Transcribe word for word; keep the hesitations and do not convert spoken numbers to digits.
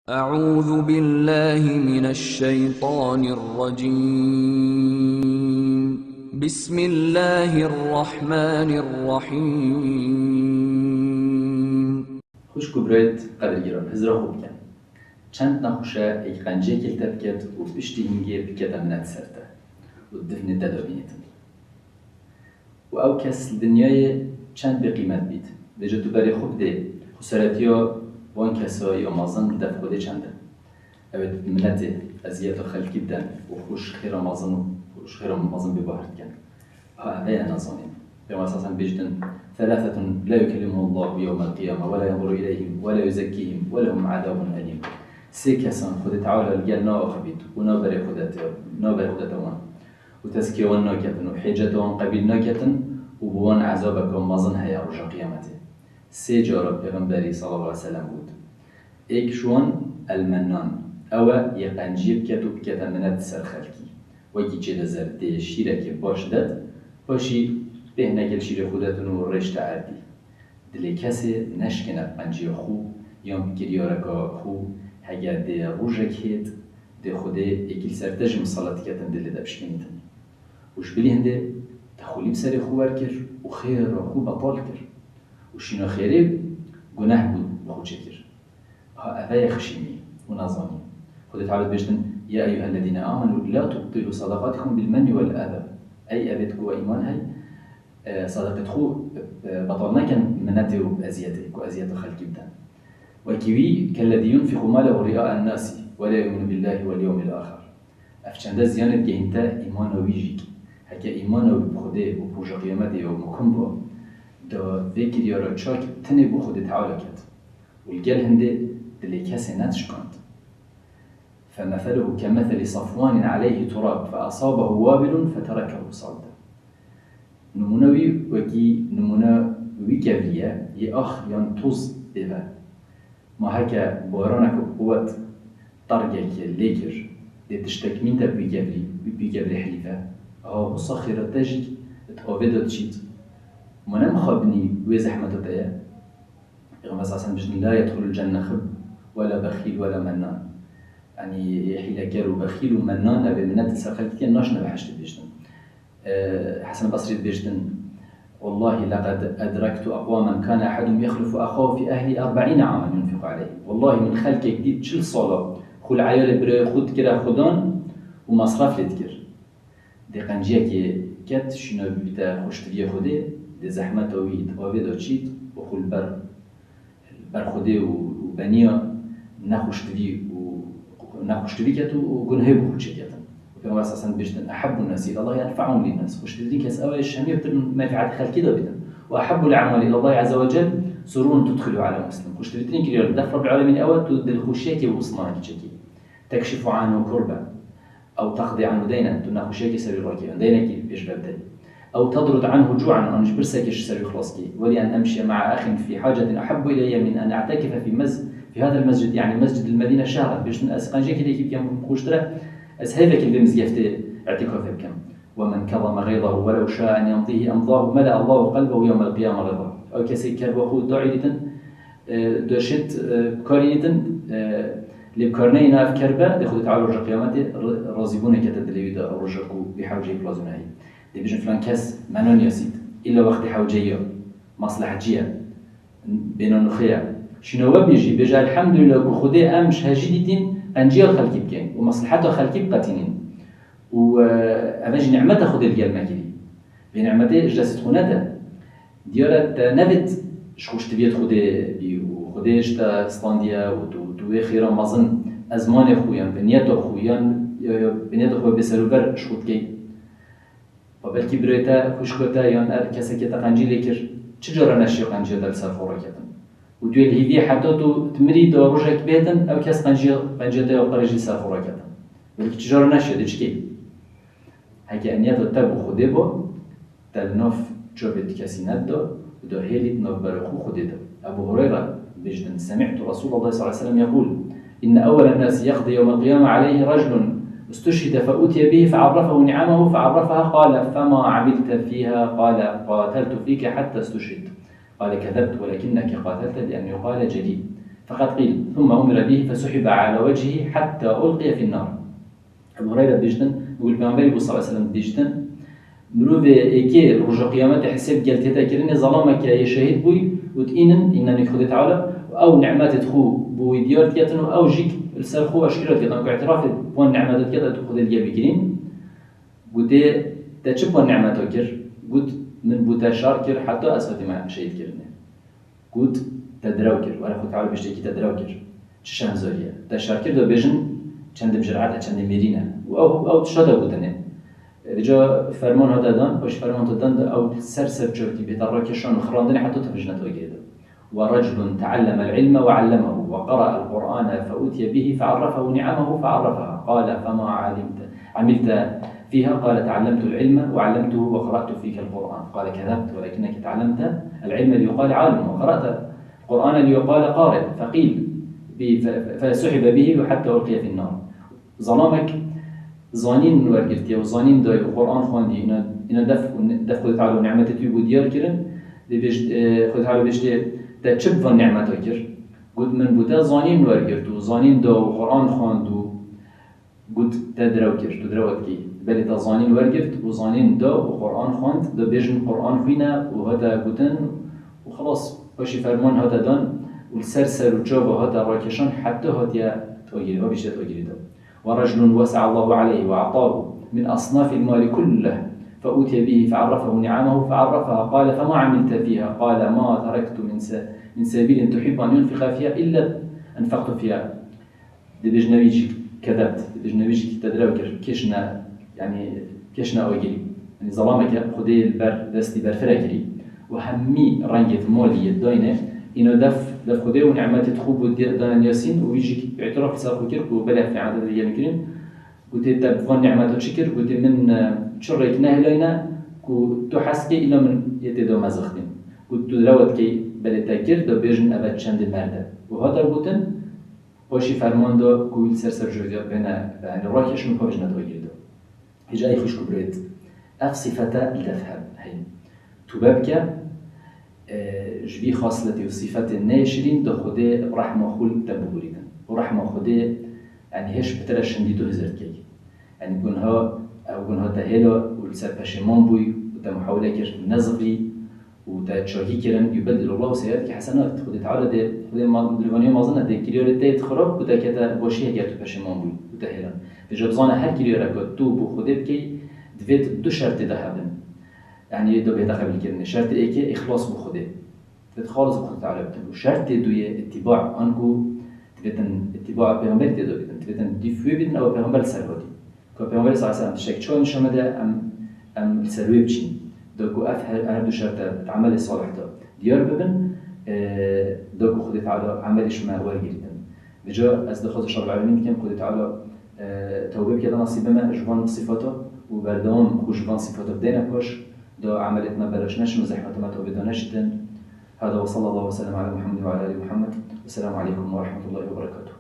أعوذ بالله من الشيطان الرجيم. بسم الله الرحمن الرحيم. Xwişk û birayet qedirgiran, hizra xwe bikin. Çend nexweşe êk qenciyekê li te biket û piştî hingê bikete minet ser te û divnê te de bînêtin. Û ew kes li dinyayê çend bêqîmet bît. Bêje tu berê xwe bidê, xweseretiya wan kesa ya mezin li def Xwedê çend e. Ew ê di miletê eziyeta xelkî biden û xwe ji xêra mezin û ji xêra mezin bêbahir dikin. Ha, ev e nezanîn. Pêxember sallallahu aleyhi ve sellem bêjtin, "Thalathetun la yukellimuhumullahu yevmel qiyame ve la yanzuru ileyhim ve la yuzekkihim ve lehum azabun elim." Sê kesan Xwedê Teala li gel naaxivît û naberê Xwedê te, naberê Xwedê te wan. Û tezkiya wan naketin û hêceta wan qebîl naketin û bi wan ezabeke mezin heye roja qiyametê. Sê cara Pêxemberî sallallahu aleyhi ve sellem got, êk ji wan El-Mennan, ew e yê qenciyê biket û bikete minet ser xelkî. Wekî çêde zer dê şîrekê baş det, paşî pê hinekê li şîrê xwe detin û rêş te erdî. Dilê kesê neşkêne bi qenciya xwe yan bi kiryareka xwe, heger dê rojek hêt, dê Xwedê êkî li ser te jî misalet diketin dilê de bişkênîtin. Û ji bilî hindê te xwelî bi serê xwe wer kir û xêra xwe betal kir. Û şîna xêrê guneh bû bi xwe çêkir. Ha, ev e xişîmî û nezanî. Xwedê Teala dibêjtin, "Ya eyyuhellezîne amenu la tubtilu sadaqatikum bil menni wel eza." Ey evêt ku we îman hey, e, sadaqet xwe, e, betal nekin minetê û eziyetê, ku eziyeta xelkî biden. Wekî wî, "Kellezî yunfiqu malehu ria'en nasi ve la yu'minu billahi wel yevmil axir." Ev çende ziyanê digehîn te îmana wî jî. Heke îmana wî bi Xwedê û bi roja qiyametê ya mukim bû, da vê kiryara çak tenê bo Xwedê Teala ket. Û li gel hindê dilê kesê nedişkand. فَمَثَلُهُ كَمَثَلِ صَفْوَانٍ عَلَيْهِ تُرَابٌ فَأَصَابَهُ وَابِلٌ فَتَرَكَهُ صَلْدًا. Nimûne wî wekî nimûne wî kevirî ye, yê ax yan toz pê ve. Ma heke baraneke bi quwet tergekê lê kir, dê tiştek mîn te bi wî kevirî, bi wî kevirî hilîfe. Aha wisa xêra te jî di avê de diçît. Ma ne mixabinî wê zehmeta te ye? Pêxember sallallahu aleyhi ve sellem dibêjin, "La yedxulul cenne xibb, wela bexîl, wela mennan." Yanî hîleker û bexîl û mennan, ev ê minet li ser xelkî dikin, naşine behiştê, dibêjin. E, Hesen Basrî dibêjin, "Wallahi leqed edrektu aqwamen kana ahaduhum yexlufu axahu fi ehli erbeîne amen yunfiqu aleyh." Wallahi min xelkek dît çil sala xwe li eyalê birayê xwe dikire xudan û masref lê dikir. Dê qenciyekê ket, şîna bibîte xweştiviyê Xwedê, dê zehmeta wî di avê de çît û xwe li ber, li ber Xwedê û, û beniya nexweştivî û nexweştivî ket û, û gunehê bi xwe çêketin. Û Pêxember sallallahu aleyhi ve sellem dibêjin, "Ehabbun nasi ilallahi enfa'uhum linnas." Xweştirîn kes ew e ji hemî pitir menfeet xelkî de bîtin. "Ve ahabbul a'mali ilallahi azze ve cel sururun tudxilu ala muslim." Xweştirîn kiryar li def Rabbil alemîn ew e tu dilxweşiyekê û simanekî çekî. "Tekşifu anhu kurbe." Ew teqdî anhu deynen, tu nexweşiyekî ser wî rakî, yan deynekî pêş ve bidê. Ew tedrud anhu cu'an, an ji birsekê ji ser wî xilas kî. Welî en emşiye ma'a exin fî hacetin ehabbu ileyye min en e'tekife fî mez-, fî hadel mescid, yanî mescid il Medîne şehran. Bêjtin ez qenciyekî dêkî bikem xweştir e, ez hêvekî li vê mizgeftê îtîkafê bikim. Ve men kezeme geyzahu welew şa'a en yemdîhi emdahu mele'a Allahu qelbehu yewmel qiyame rida. Ew kesê kerba xwe daî dîtin, e, döşet, e, karî dîtin, e, lê bi kar neyna ev kerbe, dê Xwedê Teala roja qiyametê ri-, razîbûneke te dilê wî de roja ku wî hewceyî plazûne heyî. Dê bêjin filan kes menanî ya sît. Îlla wextê hewceyî ya. Maslehecî ye. Bêna nuxê ye. Şîna we bêjî, bêje, "Elhamdulillah ku Xwedê em ji hejî dîtîn, qenciya xelkî bikeyn û masleheta xelkî biqetînîn." Û, e, ev e jî nimeta Xwedê li gel me kirî. Vê nimetê ji destê xwe nede. Diyar e te nevêt ji xweştiviyê Xwedê bî û Xwedê ji te standiye û tu, tu wê xêra mezin ezmanê xwe yan bi niyeta xwe yan, ya, ya bi niyeta xwe bê serûber ji xwe dikey. Ve belkî birê te, xwişka te yan her kesekê te qencî lê kir, çi cara neşiya qenciya te li ser xwe raketin. Û tu yê li hîviyê heta tu di mirî de rojek bêtin, ew kes qenciya, qenciya te ya qirê jî li ser xwe raketin. Belkî çi cara neşiya dê çi kê. Heke niyeta te bo Xwedê bo, te li nav çavê ti kesî nedida û da hêlî di navbera xwe Xwedê de. Ebu Hureyre bêjtin, "Semî'tu Resûlallah sallallahu aleyhi ve sellem yekûl, inne ewwelen nâsi yeqdî yewmel qiyame aleyhi reclun istuşhide fe utiye bihi fe arrafehu ni'amehu fe arrafeha, qale fema amilte fiha, qale qateltu fike hatta istuşhid." Qale kezebte welakinneke qatelte li en yuqale celî. فقد قيل: ثم أمر به فسحب على وجهه حتى ألقي في النار. Ebu Hureyre dibêjtin, û li Pêxemberî bû sallallahu aleyhi ve sellem dibêjtin, mirovê êkê roja qiyametê hesêb gel tête kirinê, zelameke yê şehîd bûyî û tînin, înan Xwedê Teala, û ew nimetê xwe bo wî diyar diketin û ew jîk li ser xwe aşkera diketin, ku îtirafê wan nimeta diket, ew Xwedê li gel bikirîn. Gotê, te çi wan nimeta kir? Got, min bo te şer kir, heta ez hatime şehîd kirinê. Got, te direw kir. Were Xwedê Teala bêjtê kî te direw kir. Çi şermzarî ye. Te şer kir, da bêjin çendê bi cirete, çendê mêrî ne. Û ew, ew tişta da gotinê. Vêca ferman hate dan, paşî ferman hate dan da ew ser ser çavkî bêta rakêşan û xirandinê heta tu vijnet agirê da. ورجل تعلم العلم وعلمه وقرأ القرآن فأتي به فعرفه نعمه فعرفها قال فما علمت عملت فيها؟ قال تعلمت العلم وعلمته وقرأت فيك القرآن. قال كذبت ولكنك تعلمت العلم ليقال عالم وقرأت القرآن ليقال قارئ. فقيل ب-، ف-، فسحب به حتى ألقي في النار. Zalamek zanîn wergirtiye û zanîn dayê û Quran xwendî, îna, îna def û ne-, def Xwedê Teala û nimetê tû bo diyar kirin. Dê bêj-, e, Xwedê Teala bêjtê, te çi bi van nimeta kir? Got, min bo te zanîn wergirt û zanîn da û Quran xwend û got, te direw kir, tu direw dikî. Belê te zanîn wergirt û zanîn da û Quran xwend, da bêjin Quran xwîne û hate gotin û xelas, paşî ferman hate dan û li ser ser û çava hate rakêşan heta hatiye agirê, ha bîşte agirê da. ورجل وسع الله عليه وأعطاه من أصناف المال كله فأتي به فعرفه نعمه فعرفها قال فما عملت فيها؟ قال ما تركت من س-، من سبيل تحب أن ينفق فيها إلا أنفقت فيها. Dibêjne wî jî kedebt, dibêjne wî jî te direw kir, kêşne, yanî kêşne agirî. Yanî zelameke Xwedê li ber destî berfireh kirî û hemî rengê malî yê dayne, îna def, def Xwedê û nimetê xwe bo di-, dane Yasîn û wî jî îtiraf li ser xwe kir ku belê ev nimeta te digerin kirin. Gotê, te bi van nimeta çi kir? Gotê, min, e, çi rêk nehêlayne ku tu hez kê, îla min yê tê da mezixtîn. Got, tu direw dikey, belê te kir, da bêjin ev çendê merde. Û hate gotin, paşî ferman da ku wî li ser ser cihê bêne, yanî rakêşin û pavêjne tagirê da. Hêja ey xwişk û birêt, ev sifete li def he-, heyî. Tûbe bike, e, ji vî xasletê û sifetê neyê şirîn da Xwedê rehma xwe li te bigurîtin. Û rehma Xwedê, yanî hêj bi te re şindî tu hizir dikey. Yanî gunha, ew gunha te hêla û li ser peşêman bûyî û te muhawile kir nezivî û te çakî kirin, yubeddilu Allahu seyyiatihim hesenat. Xwedê Teala dê, Xwedê ma-, dilvaniya mezin e, dê kiryarê te yê xirab ku te kete başî heger tu peşêman bûyî û te hêla. Vêca bizane her kiryareke tu bo Xwedê bikey, divêt du şertê de hebin. Yanî do bêhte qebîlkirinê. Şertê êkê îxlas bo Xwedê. Divêt xalis bo Xwedê Teala bitin. Û şertê duyê îtîba, anku divêtin îtîba pêxemberî tê de bitin. Divêtin dîf wê bitin, ew pêxember li ser hatî. Ku Pêxemberê sallallahu aleyhi ve sellem tiştek çawa nîşan bide, em, em li ser wê biçîn. Da ku ev her, her du şerte di emelê salih de diyar bibin, e, da ku Xwedê Teala emelê ji me wergirîtin. Vêca ez daxwazê ji Rabbul Alemîn dikim, Xwedê Teala, e, tewbê bike da nesîbê me ji van sifata û berdewam xwe ji van sifata bidêne paş, da emelê me belaş neşin û zehmeta me tewbê da neşitin. هذا وصلى الله وسلم على محمد وعلى آل محمد. والسلام عليكم ورحمة الله وبركاته.